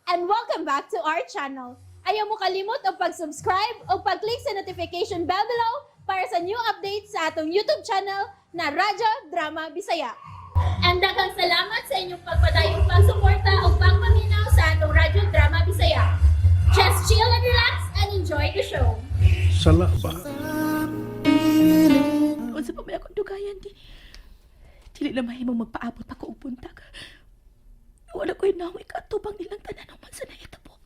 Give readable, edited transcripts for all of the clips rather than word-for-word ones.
And welcome back to our channel. Ayaw mo kalimot og pag-subscribe o pag-click sa notification bell below para sa new updates sa atong YouTube channel na Radyo Drama Bisaya. And daghang salamat sa inyong pagpadayong pagsuporta o pagpaminaw sa atong Radyo Drama Bisaya. Just chill and relax and enjoy the show. Sala ba? Unsa pa may akong dugayan di. Dili na mahimong magpaabot ako og buntag. Wala ko'y nawong ikaatubang nilang tanan man sa nahitabo.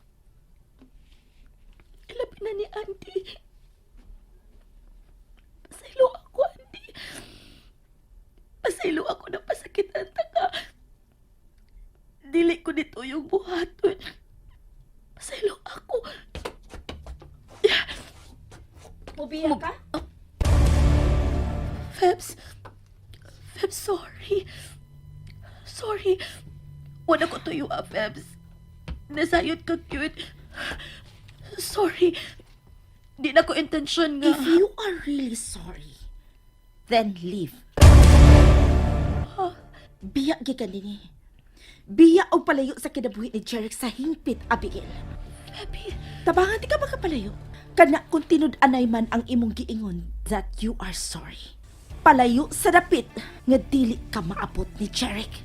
Labi na ni Andy. Pasaylo ako, Andy. Pasaylo ako na pasakitan ta ka. Dili ko nito yung buhaton. Pasaylo ako. Mubiya ka? Febs. Febs, sorry. Sorry. Wala ko tuyo, ah, Febs. Nasayod ka, cute. Sorry. Di na ko intensyon nga. If you are really sorry, then leave. Biya gikan dinhi. Biya og palayo sa kinabuhi ni Jeric sa hingpit, Abigail. Feby. Tabangan di ka makapalayo. Kana kung tinud-anay man ang imong giingon that you are sorry. Palayo sa dapit nga dili ka maabot ni Jeric.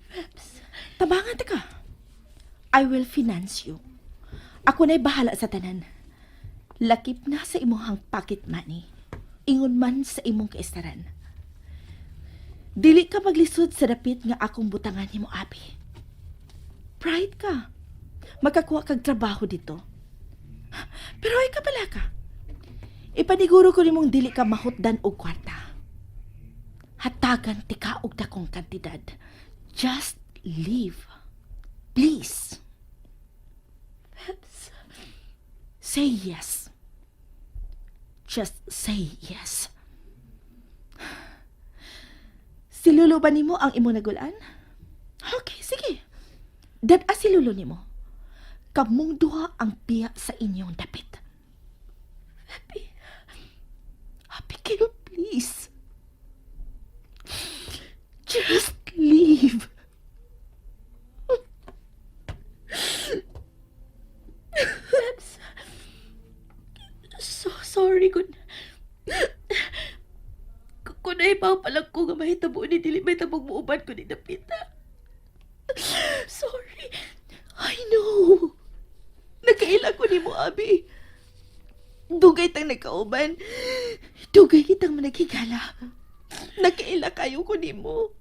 Febs. Tabangan ti ka. I will finance you. Ako na'y bahala sa tanan. Lakip na sa imong pocket money. Ingon man sa imong kaestaran. Dili ka maglisod sa dapit nga akong butangan nimo, Abi. Pride ka. Makakuha kag trabaho dito. Pero ay ka pala ka. Ipaniguro ko nimong dili ka mahutdan og kwarta. Hatagan tika og dakong kantidad. Just leave. Please. Febs. Say yes. Just say yes. Si Lolo ba nimo ang imo nagulan? Okay, sige. Dad-a si Lolo nimo. Kamong duha ang biya sa inyong dapit. Feby. Abigail, please. Just leave. Febs. So sorry kung naibaw pa lang ko nga mahitabo ni dili may tabog mo uban ko ni dapita. Sorry. I know. Nakaila ko nimo, Abi. Dugay tang nagkauban. Dugay kitang managhigala. Nakaila kayo ko nimo.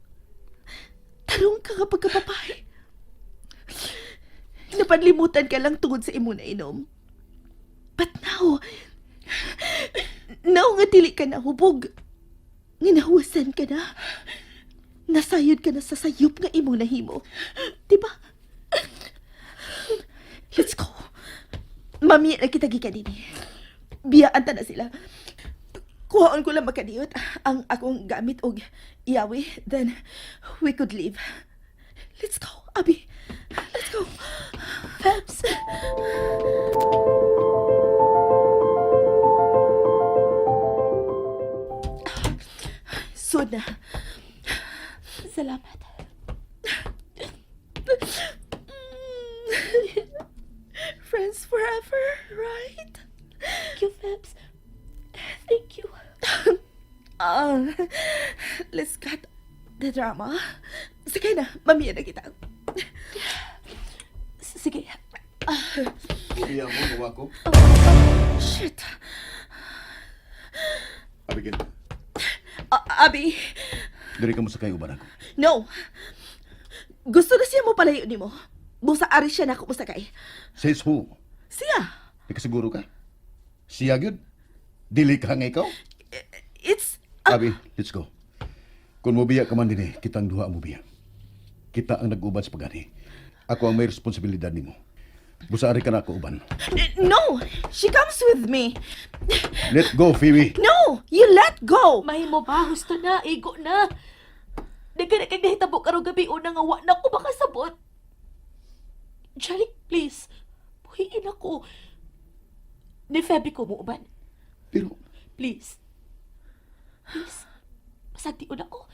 Tarong ka nga pagkapapay. Napanlimutan ka lang tungod sa imo na inom. But now, now nga dili ka na hubog. Nginahuwasan ka na. Nasayod ka na sa sayop nga imong nahimo. Diba? Let's go. Mami, na kita gikan dinhi. Biyaan ta na sila. Kuhaon ko lang makadiyot ang akong gamit og iyawi. Then, we could leave. Let's go, Abi. Let's go. Febs. So na. Salamat. Friends forever, right? Thank you, Febs. Thank you. Ah, let's cut the drama. Sige na, mamiya na kita. Sige. Iya mo, gawa ko. Shit. Abigail, Ah, Abi, diri ka mo sakay uban ako. No. Gusto na siya mo palayo nimo. Busa ari siya na ako mosakay. Says who? Siya. Di ka siguro ka? Siya gyud? Dili ka nga ikaw? It's Abi, let's go. Kung mobiya ka man dinhi, kitang duha ang mobiya. Kita ang nag-uban sa pagani. Ako ang may responsibilidad nimo. Busa ari ka na ako uban. No. She comes with me. Let go, Phoebe. No, you let go. Mahimo ba? Husto na. Igo na. Daghan na kag nahitabo karong gabi una nga wa na ko makasabot. Jeric, please. Buhiin ako. Ni Feby ko mo uban. Pero, Please. Please. Pasagtion ako.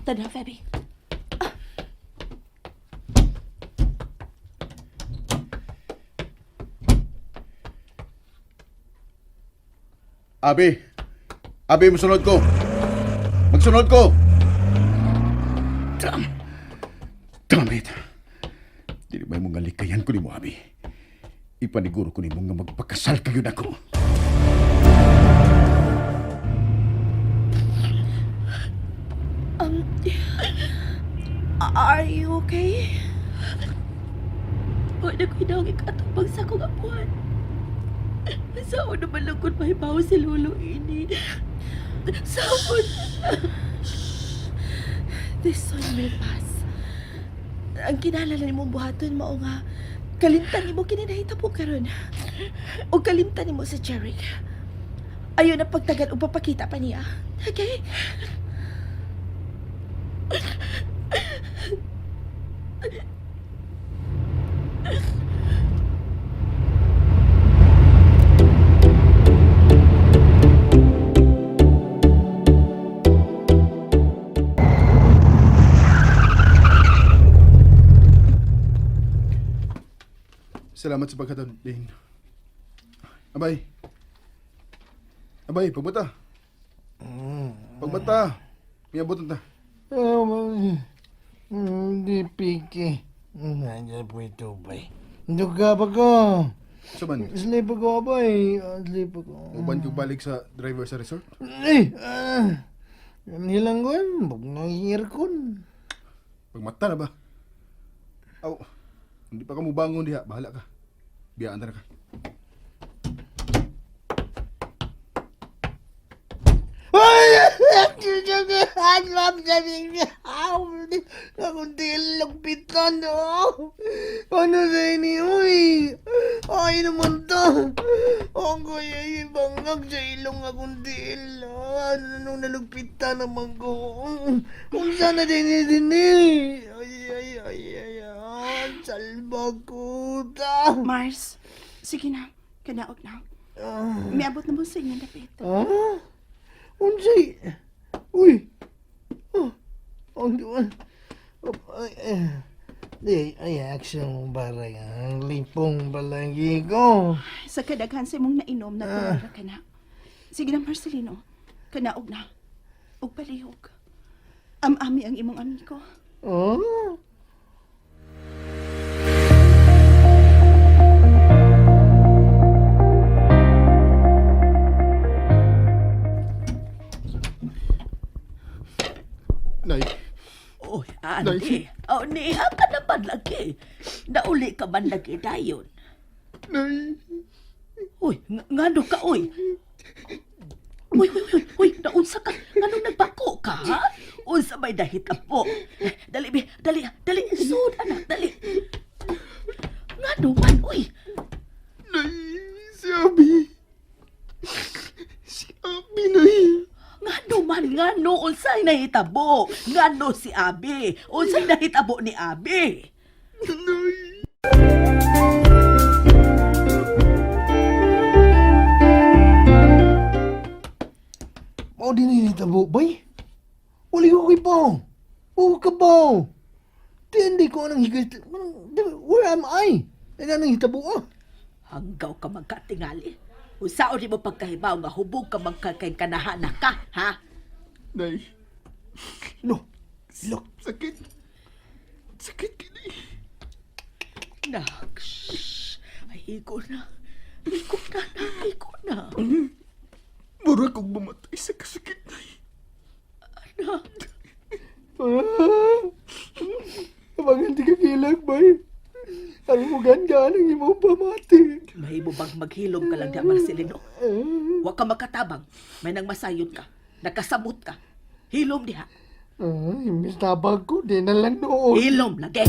Tana, Feby. Abi! Abi, musunod ko! Magsunod ko! Damn! Damn it! Dili ba mo nga likayan ko nimo, Abi? Ipaniguro ko nimo nga magpakasal kayo nako. Are you okay? Wa na ko'y naong ikatubang sa akong apuan. Sao naman lang kung mahibaw si Lolo ini. Sao This one will pass. Ang kinahanglan nimong buhaton mao nga kalimtan nimo kini nahitabo karon. O kalimtan nimo si Jeric. Ayo na pagtagal ug papakita pa niya. Okay? Salamat sa paghatod, Dane. Abay. Abay, pagbata. Pagbata. Miabot na ta. Hindi piki. Nandiyan po ito, bay. Duga pa ko. Sa man, Sleep ako, bay. Sleep ako. uban kong balik sa driver sa resort. Eh, hilang ko, bug na aircon. Pagmata na ba? Aw, hindi pa ka mubangon diha. Bahala ka. Biyaan ta na ka. Akong tilog pitan, oh. Ano sa inyo, eh? Ay naman to. Ang kaya ibangag sa ilong akong til. Ano nung nalugpitan naman ko. Kung sana din din eh. Ay, ay, ay, ay, ay. Salba ko ta. Mars, sige na. Kanaog na. Miabot na mo sa inyong dapit. Ah? Unsay? Uy. Oh. Ang duwan. Oh, ay, eh. Di, ay, action barang. Ang lipong balagi ko. Sa kadaghan sa imong nainom, nagpawala ka na. Sige na, Marcelino. Kanaog na. Ug palihog. Am-ami ang imong amigo. Oh? Nay, Oy, Andy. Oh, niha ka naman lagi. Nauli ka man lagi dayon. nay. Uy, ngano ka, uy? Uy, uy, uy, uy, naunsa ka? Nganong nagbako ka, ha? Unsa may dahit po? Dali, bi, dali, dali, sud, anak, dali. Ngano man, uy? Nay, si Abi. Si Abi, nay. Ngano man, ngano, unsay nahitabo? Ngano si Abi? Unsay nahitabo ni Abi? Nay. Mao din ni tabo, bay. Uli ko kay Pao. Oo ka ba? Di, hindi ko anang higit. Where am I? Ay, anang hitabo ah. Hanggaw ka magkatingali. Unsaon nimo pagkahibaw nga hubog ka magkakay kanahana ka, ha? Nay, No. Look. sakit. Sakit kini. Nak, shh. Ay, igo na. Igo na, nak, igo na. Mura kong mamatay sa kasakit, nay. Anak, Ah, Abang hindi ka kilag, bay. Ang muganda ang imong pamati. mahimo bang maghilom ka lang di, Marcelino? Huwag ka makatabang. May nang masayod ka. Nakasamot ka. Hilom diha. Ah, imbis tabag ko, di na lang noon. Hilom lagi.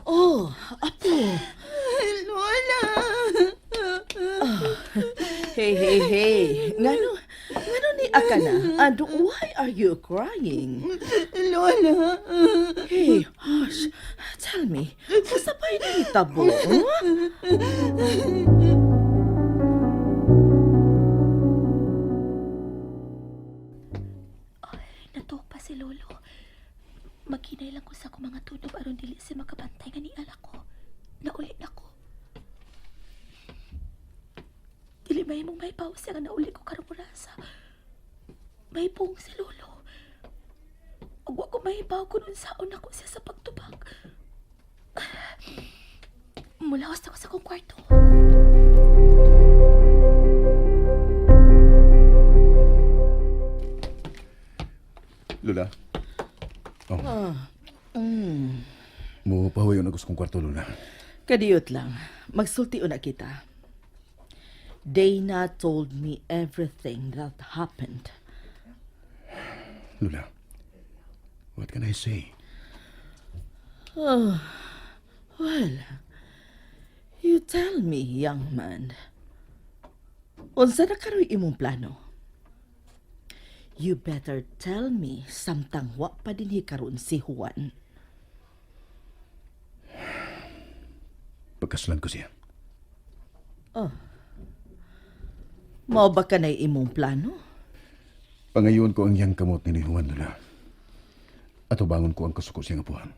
Oh, apo. Lola! Hey, hey, hey. Ngano, ngano ni Akana? And why are you crying? Lola! Hey, hush. Tell me, unsa pa'y nahitabo? Huh? Maghinay lang ko sa akong mga tunob aron dili siya makabantay nga niala ko. Nauli na ko. Dili mahimong mahibaw siya nga nauli ko karong orasa. Mahipong si Lolo. Ug wa ko mahibaw kung unsaon nako siya sa pagtubag. Mulawas ako sa akong kwarto. Lola? Oh. Mo pahuyo na ko sa kong kwarto, Lola. Kadiyot lang. Magsulti una kita. Dana told me everything that happened. Lola, what can I say? Well, you tell me, young man. Unsa na karoy imong plano? You better tell me samtang wa pa dinhi karon si Juan. Pagkaslan ko siya. Mao ba kanay imong plano? Pangayon ko ang iyang kamot ni Juan, Lola. At ubangon ko ang kasuko siyang apuhan.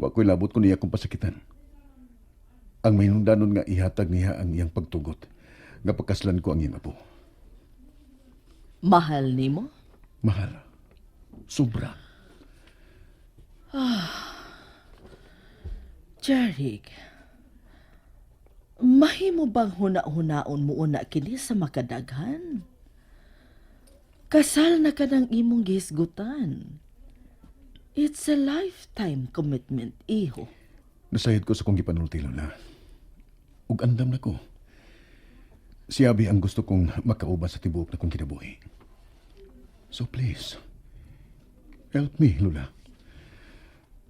Wa ko'y labot ko niya kong pasakitan. Ang mahinungdanon nga ihatag niya ang iyang pagtugot nga pagkaslan ko ang iyang apo. Mahal nimo? Mahal. Sobra. Jeric, mahimo bang huna-hunaon mo una kini sa makadaghan? Kasal na ka ng imong gihisgutan. It's a lifetime commitment, iho. Nasayod ko sa kong gipanulti, Lola. Ug andam na ko. Si Abi ang gusto kong makauban sa tibuok na kong kinabuhi. So please, help me, Lola.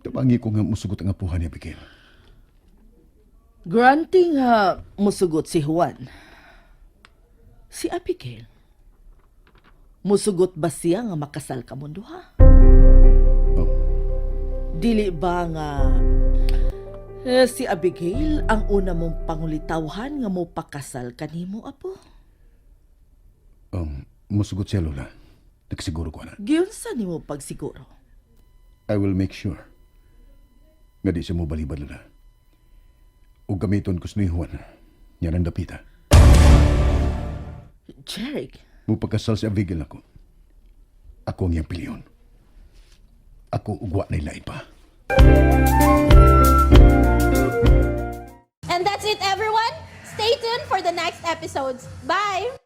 Tabangi ko nga musugot ang apuhan ni Abigail. Granting nga musugot si Juan. Si Abigail. Musugot ba siya nga makasal ka mundo ha? Oh, Dili ba nga eh, si Abigail ang una mong pangulitawhan nga mo pakasal kanimo apo? Musugot siya, Lola. Nagsiguro ko na. Giunsa nimo pagsiguro? I will make sure nga di siya mo balibad, Lola. Ug gamiton ko ni Juan. Yan ang dapita. Jeric, Mupagkasal si Abigail ako. Ako ang iyang piliyon. Ako ugwa na ilain pa. And that's it, everyone. Stay tuned for the next episodes. Bye!